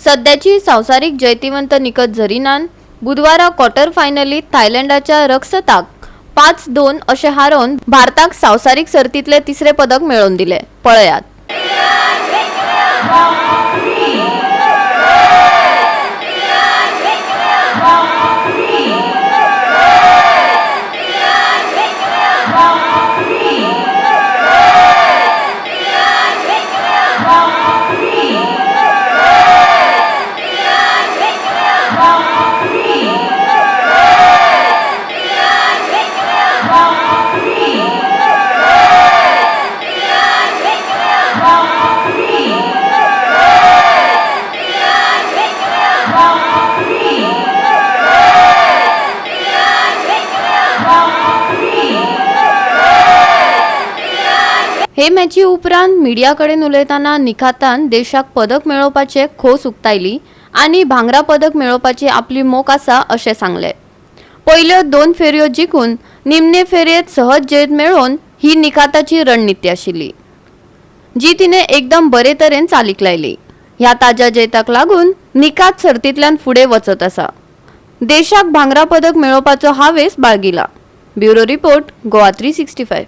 सध्याची संवसारीक जैतिवंत निकत झरीनान बुधवारा क्वॉर्टर फायनलीत थायलंडाच्या रक्सताक 5-2 अशें हारोवन भारताक संवसारीक सर्तींतलें तिसरें पदक मेळोवन दिलें. पळयात. हे मॅची उपरांत मिडिया कडेन उलयतना निखातान देशाक पदक मेळोवपाचे खोस उक्तायली आनी भांगरा पदक मेळोवपाची आपली मोख आसा अशें सांगलें. पयल्यो दोन फेरयो जिखून निमणे फेरयेंत सहज जैत मेळोवन ही निखाताची रणनिती आशिल्ली, जी तिणें एकदम बरे तरेन चालीक लायली. ह्या ताज्या जैताक लागून निखात सर्तींतल्यान फुडें वचत आसा. देशाक भांगरा पदक मेळोवपाचो हावेस बाळगिला. Bureau report, Goa 365.